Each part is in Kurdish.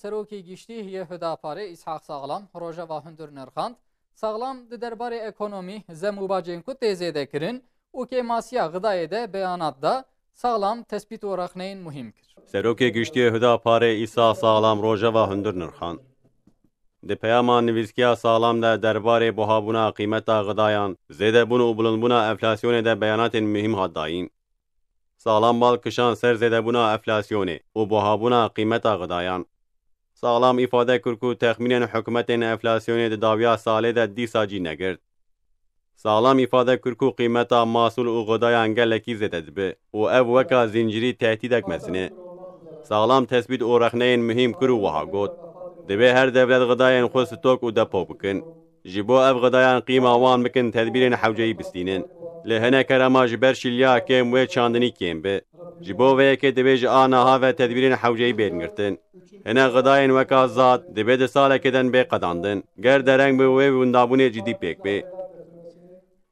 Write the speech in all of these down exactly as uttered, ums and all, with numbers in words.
Serokê Giştî yê Hudaparê Îshak Saxlam rojeva hundir nirxand. Saxlam di derbarê ekonomî, zem û bacên ku tê zêdekirin û kêmasiya xidayê de beyanat da. Saxlam tespît û rexneyên muhîm kir. Serokê Giştî yê Hudaparê Îshak Saxlam rojeva hundir nirxand. Di peyama nivîskiya Saxlam de derbarê buhabûna qîmeta xidayan, zêdebûn û bilindbûna enflasyonê de beyanatên muhîm hat dayîn. Saxlam bal kişand ser zêdebûna enflasyonê û buhabûna qîmeta xidayan. Saxlam îfade kir ku texmînên hikûmetên enflasyonê di dawiya salê de dîsa cî negirt. Saxlam îfade kir ku qîmeta masûl û xidayan gelekî zêde dibe û ev weka zîncirî tehdîdek mezin e. Saxlam tespît û rexneyên muhîm kir û wiha got, Divê her dewlet xidayên xwe stok û depo bikin. Ji bo ev xidayan qîma wan bikin tedbîrên hewceyî bistînin. Li hinek herêma ji ber şiliya kêm wê çandinî kêm bi. Ji bo vê yekê divê ji a niha ve tedbîrên hewceyî bên girtin. Hinek xidayên weka zat divê di salekê de bê qedandin. Ger dereng bi wê windabûnê cidî pêk bê.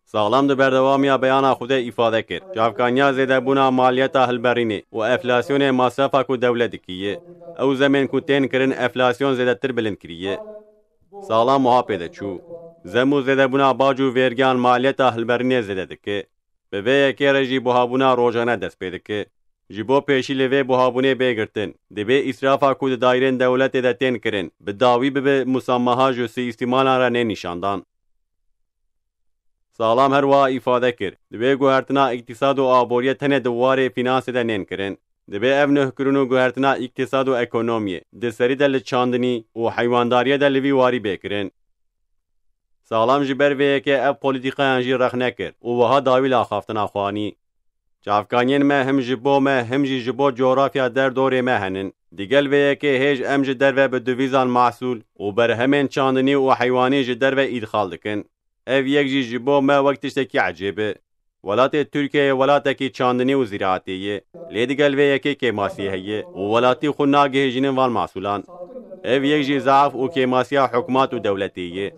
Saxlam di berdewamiya beyana xwe de îfade kir, çavkaniya zêdebûna maliyeta hilberînê û enflasyonê masrefa ku dewlet dikiye, ew zemên ku tên kirin enflasyon zêdetir bilind kiriye. Saxlam wiha pê de çû, zem û zêdebûna bac û vergiyan maliyeta hilberînê zêde dike. Bi vê yekê re jî buhabûna rojane dest pê dike. Ji bo pêşî li vê buhabûnê bê girtin, divê îsrafa ku di daîrên dewletê de tên kirin, bi dawî bibe, musamaha ji suîstimalan re nên nîşandan. Saxlam her wiha îfade kir, divê guhertina îktisad û aboriyê tenê di warê fînansê de nên kirin. Divê ev nuhkirin û guhertina îktisad û ekonomiyê di serî de li çandinî û heywandariyê de li vî warî bê kirin. Saxlam ji ber vê yekê ev polîtîkayan jî rexne kir û wiha dawî li axaftina xwe anî. Çavkaniyên me him ji bo me, him jî ji bo cografya derdorê me henin. Digel vê yekê hêj em ji derve bi duvîzan mahsûl û berhemên çandinî û heywanî ji derve îdxal dikin. Ev yek jî ji bo me wek tiştekî ecêb e. Welatê Tirkiyeyê welatekî çandinî û zîraetê ye. Lê digel vê yekê kêmasî heye û welatî xwe nagihêjînin van mahsûlan. Ev yek jî zeaf û kêmasiya hikûmat û dewletê ye.